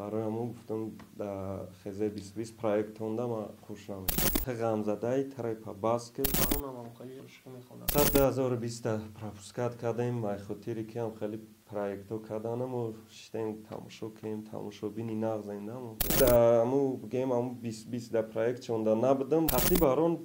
Барои ҳамон гуфтам, дар хезе 2020 проектонда ма хуш намешавам. Та ғамзадаи трепа бас ки сад 2020 пропускать кардем, ай хотире ки ҳам хеле проектҳо карданаму шитем, тамошо кунем, тамошобини нағзем даму. Да аму бигем, аму 2020 да проект чонда набудам. Хати барон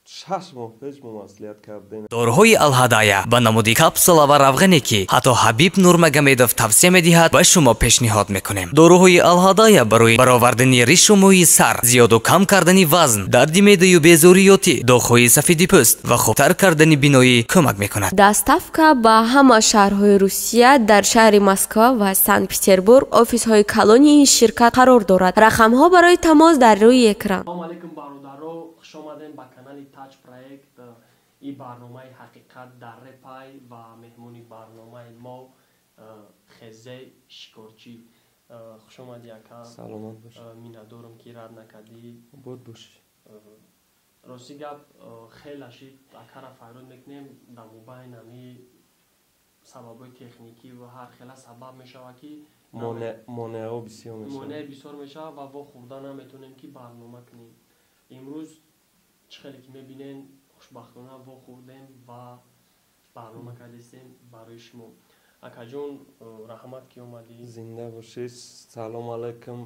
6 моҳ пеш мо маслиҳат кардем. Доруҳои Алҳадая ба намуди капсула ва равғане, ки ҳатто Ҳабиб Нурмагомедов тавсия медиҳад, ба шумо пешниҳод мекунем. Доруҳои Алҳадая барои баровардани ришу мӯи сар, зиёду кам кардани вазн, дарди меъдаю безориётӣ, доғҳои сафеди пӯст ва хубтар кардани биноӣ кӯмак мекунад. Доставка ба ҳама шаҳрҳои Русия. Дар шаҳри Москва ва Санкт Петербург офисҳои калони ин ширкат қарор дорад. Рақамҳо барои тамос дар рӯи экран. Салому алейкум, бародаро, хушомадем ба канали Таҷ Проект. Ин барномаи «Ҳақиқат дар репай» ва меҳмони барномаи мо Хезе Шикорчӣ. Хушомадӣ, ака. Саломат бош. Миннатдорам, ки рад накардӣ. Обод бошӣ. Рости гап, хеле шид, акара фарёд мекунем, дар мобайн ҳами сабабҳои техникӣ ва ҳар хела сабаб мешавад, ки монеаҳо бисёр мешавад. Монеа бисёр мешавад ва вохӯрда наметавонем, ки барнома кунем. Имрӯз чӣ хеле ки мебинен, хушбахтона вохӯрдем ва барнома кардистем барои шумо. Акаҷон, раҳмат, ки омадӣ. Зинда бошӣ. Салом алайкум,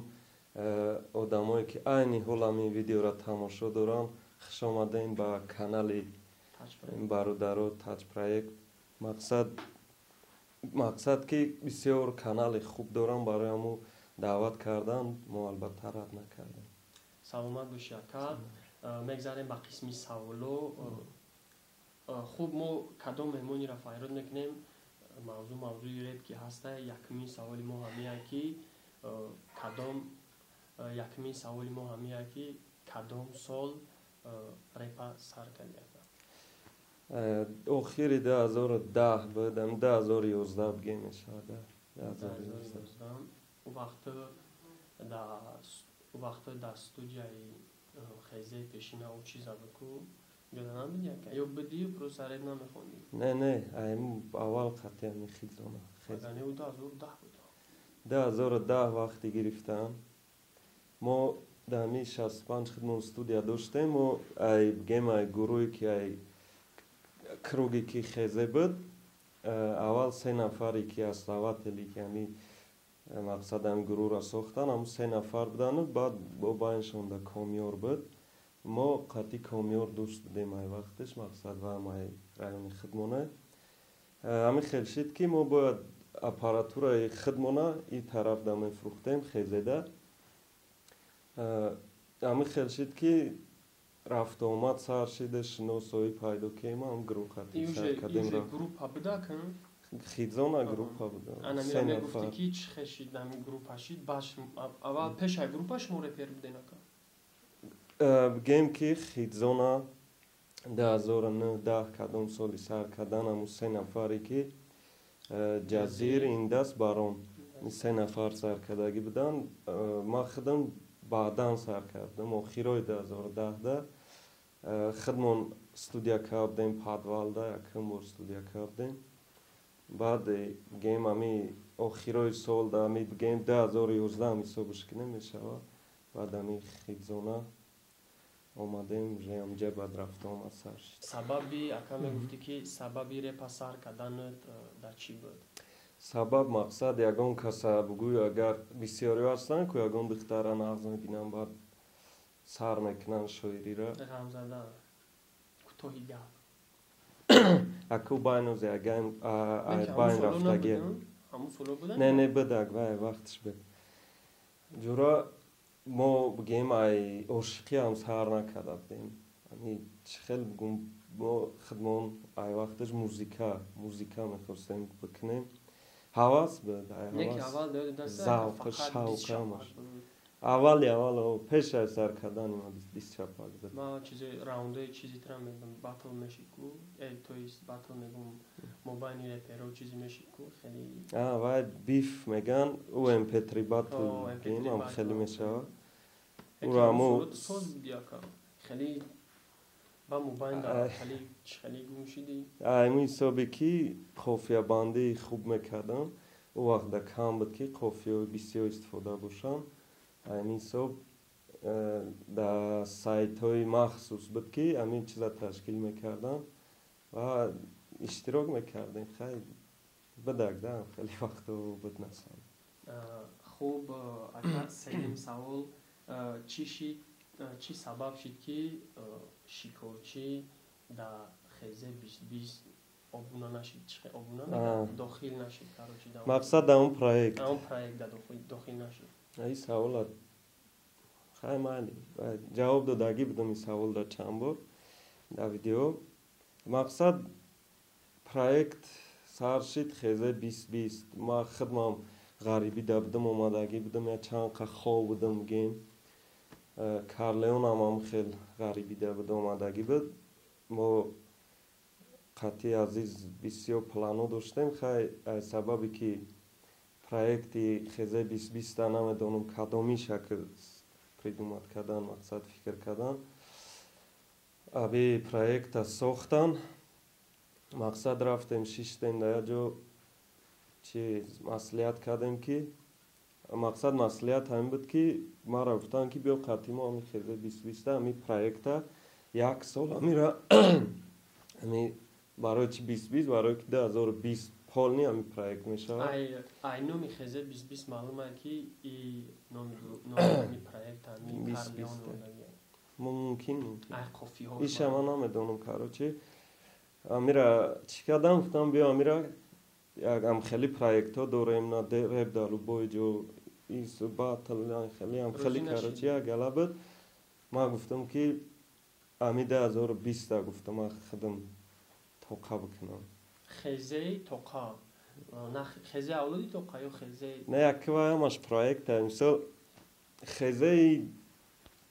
одамое ки айни ҳол ҳамин видеоро тамошо доранд. Хушомадем ба канали бародаро Таҷ Проект. Мақсад ки бисёр канали хуб дорам, барои ҳамун даъват кардан, мо албатта рад накардем. Саломат бошӣ, ака. Мегзарем ба қисми саволо. Хуб, мо кадом меҳмонеро фарёд мекунем, мавзӯъ мавзӯи реп ки ҳаста, якумин саволи мо ҳамия ки кадом, якумин саволи мо ҳамия ки кадом сол репа сар кардӣ, ака? Охири 2010 буд, 2011 бигем мешавад. 2011. Ӯ вақто дар студияи Хезе пешина ӯ чиза буд-ку, ҷода набудӣ, ака, ё будӣ, просто реп намехондӣ? Не, аввал қатъи ҳами Хидзона. Не, ӯ 2010 буд. 2010 вақте гирифтам, мо дар ҳами 65 хидмон студия доштем. Мо ай бигем, ай гурӯҳе ки, ай круге ки Хезе буд, аввал се нафаре ки основатели, ки ҳами мақсад ҳами гурӯҳро сохтан, ҳамун се нафар будану баъд бо байншон да Комёр буд. Мо қатъи Комёр дӯст будем ай вақташ, мақсад ва ҳам ай райони хидмона. Ҳамин хел шид, ки мо бояд аппаратураи хидмона ин тараф да мефурӯхтем, Хезеда. Ҳамин хел шид, ки рафтуомад сар шида, шиносоӣ пайдо кардем, ҳам гурӯҳ қатъи сар кардем. Группа буда? Хидзона группа буда. Се нафар. Ки чӣ хел шид, ҳамин группа шид? Аввал пешай группа шумо репер буден, ака? Бигем, ки Хидзона 2009 даҳ кадом соли сар кардан, ҳамун се нафаре ки Ҷазир, Индас, Барон, се нафар сар кардагӣ буданд. Ман худам баъдан сар кардам, охирои 2010-да худмон студия кардем, подвалда якум бор студия кардем. Баъд бигем, ҳами охирои сол, ами бигем, 2011 ҳисобаш кунем мешавад, баъд ҳами Хидзона омадем, уже ҳамҷа баъд рафтуомад сар шуд. Сабаби, ака, мегуфтӣ, ки сабаби репа сар карданат дар чӣ буд? Сабаб, мақсад, ягон каса бугӯй, агар бисёриҳо ҳастанд ку, ягон духтара нағз мебинанд, баъд сар мекунанд шоирира. Ғамзада, кӯтоҳи гап. Аку байнозе аган байн рафтагӣ. Не, будак, вай вақташ буд, ҷура. Мо бигем, ай ошиқиам сар накарда будем. Ами чӣ хел бугум, мо худмон ай вақташ музика мехостем бикунем, ҳавас буд, завқ, шавқ. Ҳамаш аввали аввал, пеш аз сар кардани ма бист чапак буд. Ма чизи раундои чизи тра мегум, батл мешид ку, то есть батл мегум, мобайни реперо чизи мешид ку хеле. Вай биф меган, ӯ MP3 батл гем ам хеле мешавад. Уро аму соз буди, ака, хеле ба мобайн хеле хеле гум шидӣ. Айму ҳисобе ки қофиябандии хуб мекардам. Ӯ вақт да кам буд, ки қофияҳои бисёр истифода бошанд. Ҳамин ҳисоб дар сайтҳои махсус буд, ки ҳамин чиза ташкил мекарданд ва иштирок мекардем. Хай, будак да, хеле вақто буд насам. Хуб, ака, сеюм савол: чӣ шид, чӣ сабаб шид, ки Шикорчӣ дар ХЗ 2020 обуна нашид? Обуна дохил нашид, короче. Мақсад, дар он проект? Он проект дохил нашид. Ин савола, хай, майли, ҷавоб додагӣ будам ин савол дар чанд бор дар видео. Мақсад, проект сар шид ХЗ 2020. Ман худмам ғарибӣ да будам, омадагӣ будам, я чанд қа хов будам гем. Карлеонам ҳам хел ғарибӣ да буд, омадагӣ буд. Мо қатъи Азиз бисёр плано доштем. Хай, сабабе ки проекти ХЗ 2020-а намедонам кадоми шакл придумать кардан, мақсад, фикр кардан, аби проекта сохтан. Мақсад, рафтем, шиштем дар як ҷо, чи маслиҳат кардем, ки мақсад, маслиҳат ҳамин буд, ки маро гуфтанд, ки биё қатъи мо ҳамин ХЗ 2020-а, ҳамин проекта як сол ҳамира. Ҳами барои чи 2020? Барое ки 2020 полный ҳамин проект мешавад. Ай номи ХЗ 2020 маълум ае, ки и номи ҳами проект ҳами Мумкин, иша ман намедонам. Короче, амира чӣ кардам, гуфтам, биё, амира ам хеле проектҳо дорем, на реп дар любой ҷо, батл хеле, хеле, короче, як гала буд. Ман гуфтам, ки ами 2020-а, гуфтам, ман худам тоқа бикунам. Хезеи тоқа, хезе авлоди тоқа ё хезе? Не, яква ҳамаш проекта. Мисол, хезеи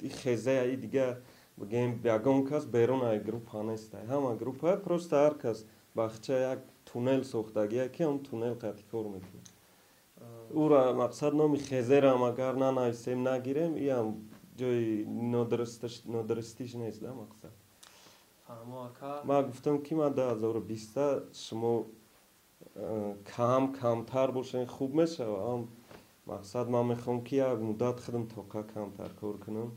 хезеи дига бигем, ягон кас берун ай группа нест, ҳама группа. Просто ҳар кас бахча як туннел сохтагия, ки ҳам туннел қати кор мекунад. Ура мақсад, номи хезерам агар нанависем, нагирем, иам ҷои нодурустиш нест да, мақсад. Ман гуфтам, ки ман 2020-а шумо кам камтар бошен, хуб мешава. Ам мақсад, ман мехоҳам, ки як муддат худам тоқа камтар кор кунам.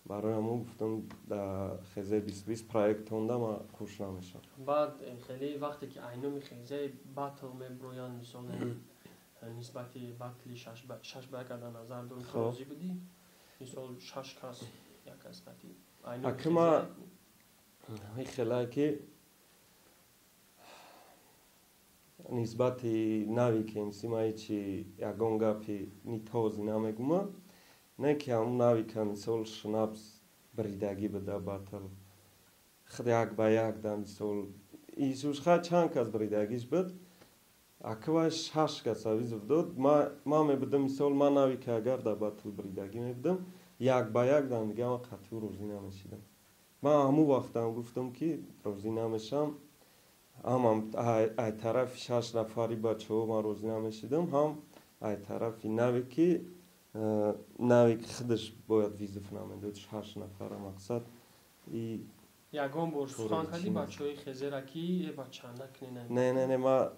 Барои ҳамон гуфтам, дар ХЗ 2020 проектонда ман хуш намешавам. Баъд хеле вақте ки айноми хезе батл меброянд, мисол, нисбати батли 6 ба 1 дар назар дорем, розӣ будӣ? Мисол, шаш кас, як кас қати. Аки ма хелае, ки нисбати нави КМС ма ҳечи ягон гапи нитози намегумам. Не ки ҳамун навика, мисол, Шнапс бридагӣ буда батл, худ 1 ба 1 да, мисол, исушха чанд кас бридагиш буд, аквай шаш кас вызов дод. Ман мебудам, мисол, ман навика агар дар батл бридагӣ мебудам, 1 ба 1 дам, дига ман қатъи розӣ намешидам. Ман ҳамун вақтам гуфтам, ки розӣ намешам. Ҳам ай тарафи шаш нафари бачаҳо ман розӣ намешидам, ҳам ай тарафи навики. Навик худаш бояд вызов намедод шаш нафара, мақсад. Ягон бор сухан кардӣ бачаҳои хезера, ки э бача, накунед? Не, не, не, ма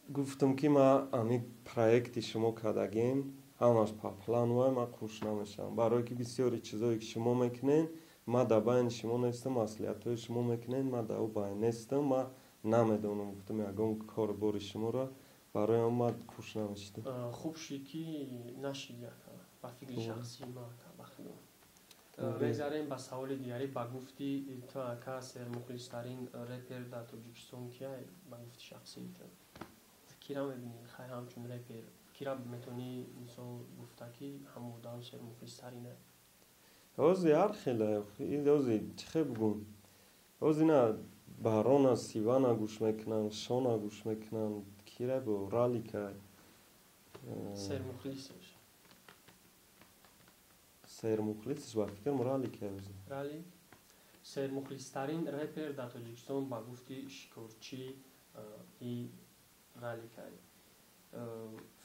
гуфтам, ки ма ами проекти шумо кардагем, ҳамаш по плану вай, ман хуш намешавам, барое ки бисёри чизое ки шумо мекунед, ман дар байни шумо нестам. Маслиҳатҳои шумо мекунед, ман дар ӯ байн нестам, ман намедонам, гуфтам, ягон кору бори шуморо. Барои ҳам ман хуш намешидам. Хуб шид, ки нашид, ба фикри шахсии ман. Мегзарем ба саволи дигарӣ. Ба гуфти ту, ака, сермухлистарин репер дар Тоҷикистон кия? Ба гуфти шахсии ту, кира мебинӣ? Хай, ҳамчун репер кира метавонӣ, мисол, гуфта, ки ҳамон одам сермухлистарина? Ҳози ҳар хеле, ҳози чӣ хел бугум, ҳози на Барона, Сивана гӯш мекунанд, Шона гӯш мекунанд, кира бо Ралика. Сермухлисаш? Сермухлисаш, ба фикрам, Ралика. Ралик сермухлистарин репер дар Тоҷикистон ба гуфти Шикорчӣ и Ралика.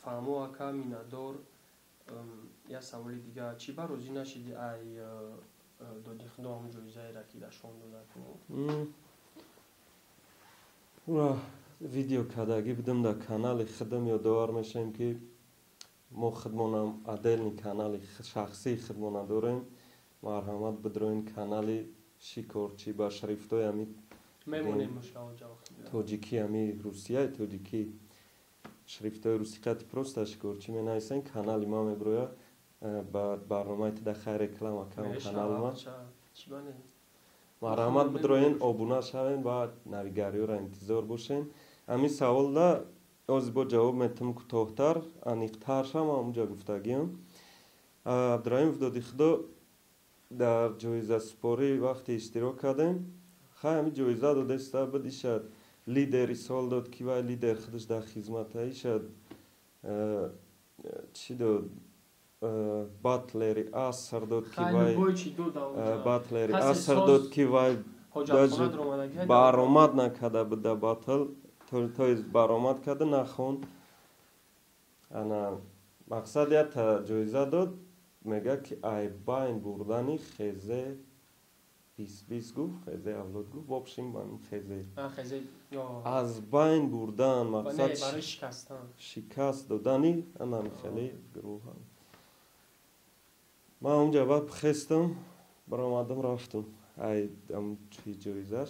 Фаҳмо, ака, миннатдор. Як саволи дигар: чӣ ба розӣ нашиди ай доди худо ҳам ҷоизаера, ки дашон дода? Ура. Видео кардагӣ будам дар канали худам. Ёдовар мешавем, ки мо худмонам отдельный канали шахсии худмона дорем. Марҳамат, бидроен канали Шикорчӣ ба шрифтои ами тоҷикӣ, ами русияи тоҷикӣ, шрифтои русиқати, просто Шикорчӣ менависен, канали ма меброя. Ба барномаи тида хай реклама кам канали ма. Марҳамат, бидроен, обуна шавен ва навигариёро интизор бошен. Ҳамин саволда ози бо ҷавоб метам, кӯтоҳтар, аниқтар шам. Ҳамунҷа гуфтагиам, Абдураҳимов Додихудо дар ҷоизасупорӣ вақте иштирок кардем, хай, ҳамин ҷоиза додеста буд. Иша лидери сол дод, ки вай лидер худаш дар хизмата. Иша чӣ дод, батлери аср дод, ки вай батлери аср дод, ки вай баромад накарда буд дар батл, то баромад карда нахонд. Ана мақсад, якта ҷоиза дод, мегӯяд, ки ай байн бурдани хезе бис гуфт, хезе авлод гуфт, в общем хезе аз байн бурдан, мақсад шикаст додани анам хеле гурӯҳ. Ман онҷа баъд хестам, баромадам, рафтам ай чи ҷоизаш.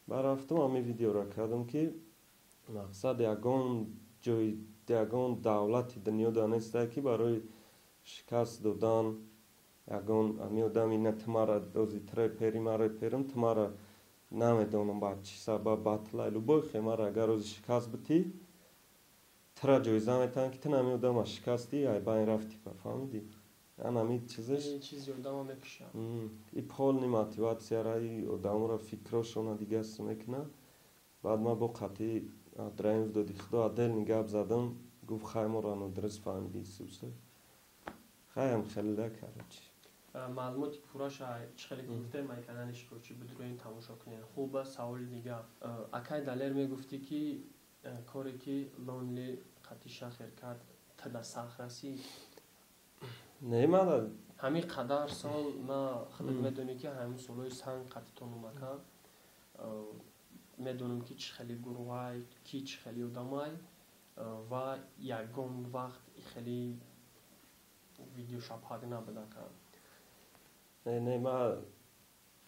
Баъд рафтам, ҳамин видеоро кардам, ки мақсад ягон ҷои, ягон давлати дунёда нестае, ки барои шикаст додан ягон ҳамин одам ина тумара ози трепери, ман реперам, тумара намедонам ба чӣ сабаб батла, любой хемара агар ози шикаст битӣ, тура ҷоиза метаҳанд, ки ту ҳамин одама шикастӣ, ай байн рафтӣ, фаҳмидӣ? Ан ҳамин чизаш и полный мотиватсияра, и одаморо фикрошона дигаст мекунад. Баъд ман бо қатъи Абдураҳимов Доди Худо отдельный гап задам, гуфт: «Хай, моро нодуруст фаҳмидӣ, Исуса». Хайам хеле, короче. Маълумоти пурраша, чӣ хеле гуфтем, ай канали Шикорчӣ бидроен, тамошо кунед. Хуб, саволи дигар. Акай Далер, мегуфтӣ, ки коре ки Лонли қатъи шахер кард, тада сахт расид? Не, мана. Ҳамин қадар сол ма худат медонӣ, ки ҳамин солҳои санг қатъитон омака, медонам, ки чӣ хеле гурӯҳай, ки чӣ хеле одамай, ва ягон вақт хеле видеошабҳак набудака. Не, не, ма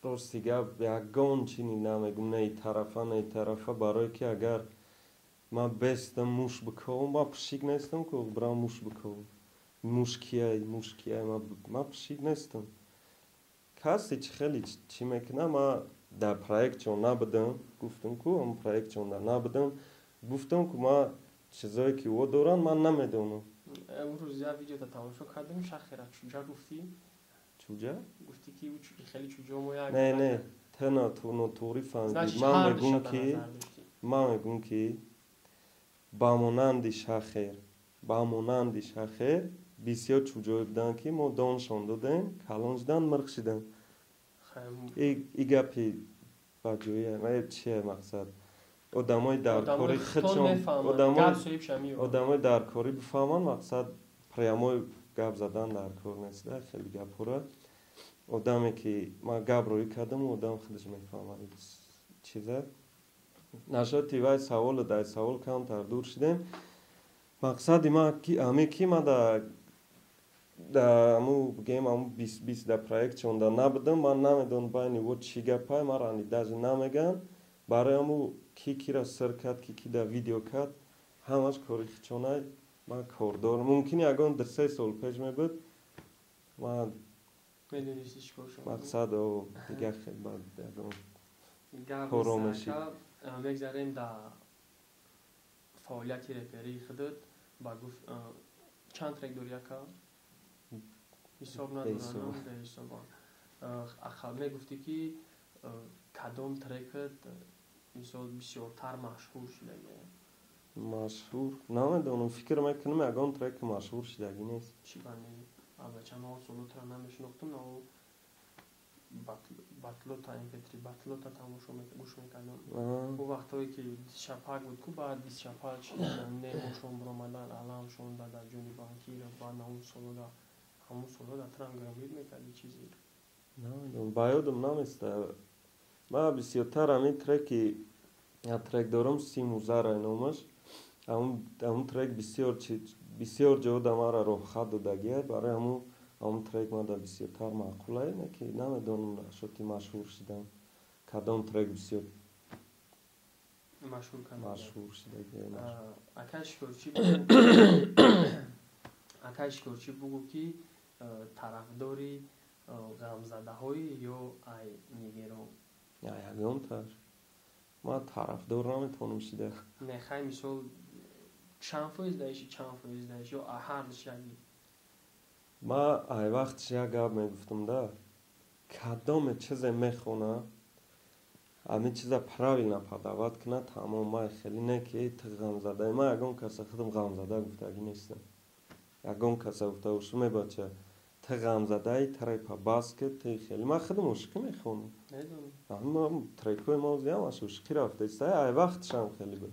рости гап ягон чини намегум, не и тарафа, не и тарафа, барое ки агар ман бестам муш биковам, ман пишик нестам, ку бирам муш биковам. Муш кияй, муш кияй, ман пишик нестам. Касе чӣ хеле чӣ мекуна, ман дар проектчон набудам, гуфтам ку, ам проектчон дар набудам, гуфтам ку, ман чизое ки ӯ доранд, ман намедонам. Имрӯз як видеота тамошо кардем, шахера чуҷа гуфтӣ. Чуҷа? Гуфтӣ, ки хеле чуҷо мо як Не, не, тена нотуғри фаҳмидӣ. Ман мегум, ки ба монанди шахер бисёр чуҷое буданд, ки мо доншон додем, калон шуданд, мирқ шиданд. И гапи ба ҷои чие, мақсад, одамои даркори худшон, одамои даркорӣ бифаҳманд. Мақсад, прямой гап задан дар кор нест. Хеле гапҳора одаме ки ман гап рӯӣ кардам, одам худаш мефаҳмад чиза. Нашоти вай саволу дар савол камтар дур шудем. Мақсади ман ҳаме ки ман да аму бигем, аму 20 20 да проектчон да набудам, ман намедонам байни во чӣ гапай, мара даже намеган. Барои аму ки кира сир кард, ки ки да видео кард, ҳамаш кори хичонай, ман кордор. Мумкин ягон 2-3 сол пеш мебуд, ман мақсад дигар хел бад ягон коро мешид. Мегзарем да фаъолияти реперии худат. Ба гуфт, чанд трек дори, ака? Ҳисоб надорам, беҳисобам. Мегуфтӣ, ки кадом трекат, мисол, бисёртар машҳур шудагӣ? Машҳур намедонам, фикр мекунам, ягон треки машҳур шудагӣ нест. Чӣ бани, абача, ман солотро намешинохтам, на батлота, mp3 батлота тамошо гӯш мекардам. Ӯ вақтҳое ки дисшапак буд ку, баъд дисшапак немошон биромадан, аламшон дадаҷони банкира, баъд ҳамун солода, ҳамун солода транг мекарди чизе? Намедонам, ба ёдам наместа. Ман бисёртар ҳамин треки Як трек дорам, Симузара номаш. Ҳамун трек бисёр ҷо да мара роҳхат додагия, барои ҳамун трек мада бисёртар маъқулае, не ки намедонам нашоти машҳур шидам. Кадом трек бисёр машҳур шидагия. Акай Шикорчӣ, бугӯ, ки тарафдори ғамзадаҳои ё ай нигерон? Ягонташ ман тарафдор наметавонам шида. Не, хай, мисол, чанд фоиз даиши, чанд фоиз даиш ё ҳардуш яги? Ман ай вақтш як гап мегуфтам да: кадоме чизе мехона, ҳамин чиза правильно подавать кунад, тамом. Ман хеле не ки ту ғамзадаи. Ман ягон каса худам ғамзада гуфтагӣ нестам. Ягон каса гуфта бошам: мебача, ту ғамзадаи, трепа бас ки, ту хеле. Ман худам ошиқӣ мехонам, трекҳои мо ҳамаш ошиқӣ рафтаиста. Ай вақтшам хеле буд,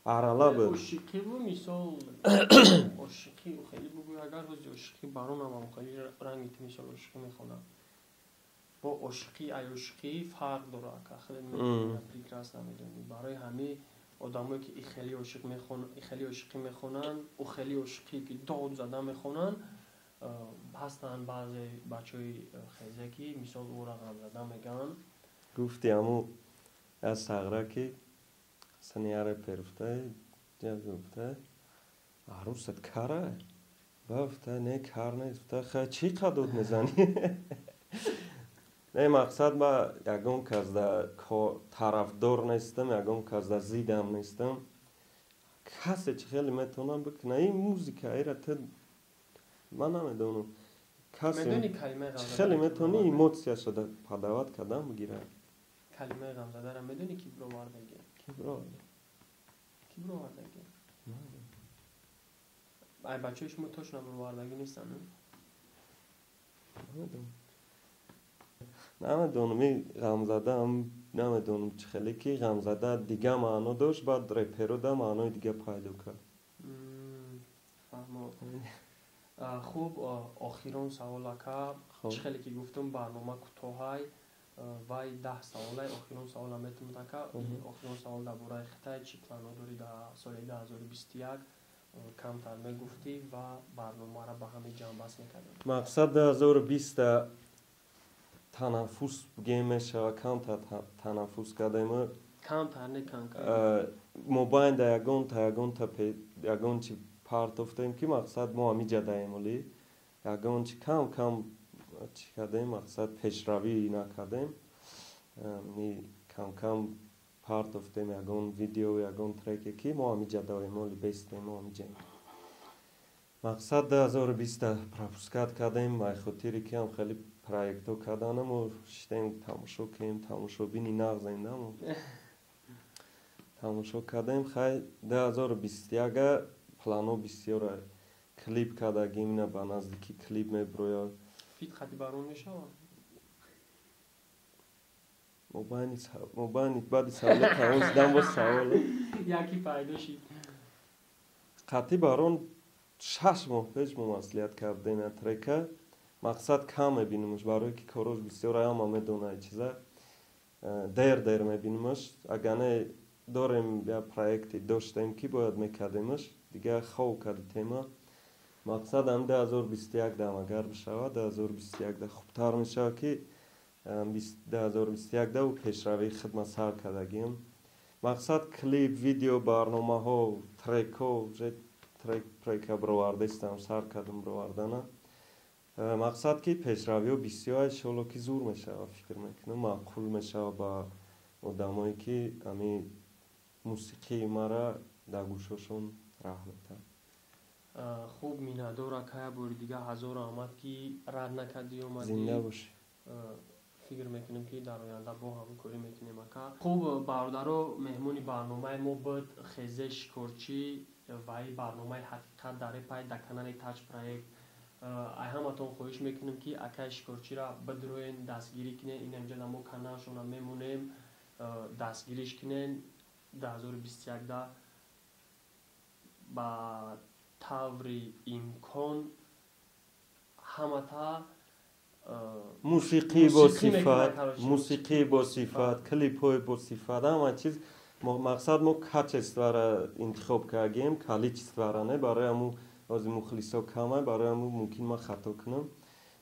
арала буд. Ошиқиву, мисол, ошиқӣ хеле бугӯ, агар ҳози ошиқӣ баронам, хеле ранги ту, мисол, ошиқӣ мехонам, бо ошиқӣ ай ошиқӣ фарқ дорад, ка хеле прекрасно медонӣ. Барои ҳамин одамое ки и хеле ошиқӣ мехонанд, ӯ хеле ошиқӣ ки дод зада мехонанд, ҳастанд баъзе бачаҳои хезе ки, мисол, ӯра ғамзада мегӯянд. Гуфти ҳаму аз сағра ки сани репер гуфта, гуфта: арӯсат кара? Ба гуфта: не, кар нест. Гуфта: хай, чӣ қадод мезанӣ? Не, мақсад, ма ягон кас да тарафдор нестам, ягон кас да зидам нестам. Касе чӣ хеле метавонам бикуна, ин музика ира ту ман намедонам, касе хеле метавонӣ эмоцияшо подавать кардан бигирад. Калимаи ғамзадаро медонӣ, ки бировардаги? Ки бироварда? Ки бировардаги? Ай бачаҳои шумо точно бировардагӣ нестанд? Намедонам, ин ғамзада намедонам чӣ хеле ки ғамзада дига маъно дошт, баъд реперо да маънои дига пайдо кард. Фаҳмо. Хуб, охирон савол, ака. Чӣ хеле ки гуфтум, барнома кӯтоҳай, вай 10 саволай. Охирон савола метавонад, ака. Охирон савол дар бораи Хитай: чӣ планҳо дорӣ дар соли 2021? Камтар мегуфтӣ ва барномаро ба ҳамин ҷамъбаст мекардем. Мақсад, 2020 танаффус бигем мешава, камтар танаффус кардем. Камтар не, кам. Мобайнда ягонта ягон чи партофтем, ки мақсад, мо ҳамиҷа даем, оли ягон чи кам кам чӣ кардем, мақсад, пешравӣ накардем, кам кам партофтем ягон видео, ягон треке, ки мо ҳамиҷа даем, оли бестем, мо ҳамиҷаем. Мақсад, 2020 пропускать кардем ай хотире ки ҳам хеле проектҳо карданамо шиштем, тамошо кунем, тамошобини нағзем дамо тамошо кардем. Хай, 2021 планҳо бисёра. Клип кардагим, ина ба наздикӣ клип меброяд. Фит хати барон мешавад? Мобайни баъди саволо тамом шудан боз саволо. Яки пайдо шид. Қатъи барон 6 моҳ пеш мо маслиҳат кардем я трека. Мақсад, кам мебинамаш, барое ки корош бисёр, ҳама медонад чиза. Дер дер мебинамаш. Агар не, дорем, я проекте доштем, ки бояд мекардемаш, дига хов карди тема. Мақсад, ам 2021 дам агар бишавад, 2021 да хубтар мешавад, ки 2021 да пешравии хидмат сар кардагиам. Мақсад, клип, видео, барномаҳо, трекҳо, трек прека бировардаистам, сар кардам бировардана. Мақсад, ки пешравиҳо бисёр, иншоалло, ки зур мешавад, фикр мекунам, маъқул мешавад ба одамое, ки ҳамин мусиқии мара дар гӯшошон раҳ метаҳад. Хуб, миннатдор, ака, як бори дига ҳазор раҳмат, ки рад накардӣ, омадӣ. Зинда бошӣ. Фикр мекунем, ки дар оянда бо ҳамкорӣ мекунем, ака. Хуб, бародаро, меҳмони барномаи мо буд Хезе Шикорчӣ ва и барномаи «Ҳақиқат дар репай» дар канали Таҷ Проект. Ай ҳаматон хоҳиш мекунем, ки акаи Шикорчиро бидроен, дастгирӣ кунен. Инамҷа мо каналшона мемонем, дастгириш кунен. 2021 да ба таври имкон ҳамата мусиқӣ бо сифат, мусиқӣ бо сифат, клипҳои бо сифат, ҳама чиз. Мақсад, мо качествора интихоб кардем, количествора не. Барои ҳаму ҳозир мухлисо камай, барои ҳаму мумкин ман хато кунам.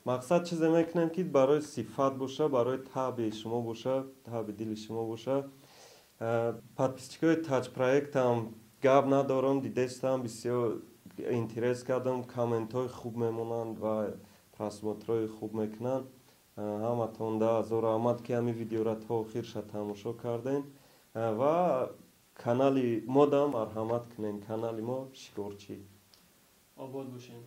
Мақсад, чизе мекунем, ки барои сифат боша, барои таби шумо боша, таби дили шумо боша. Подписчикои таҷ проектам гап надорам, дидестам, бисёр интерес кардам, комментҳои хуб мемонанд ва просмотрҳои хуб мекунанд. Ҳаматон да ҳазор раҳмат, ки ҳамин видеоро то охирша тамошо кардем ва канали модам марҳамат кунем, канали мо Шикорчӣ. Обод бошем.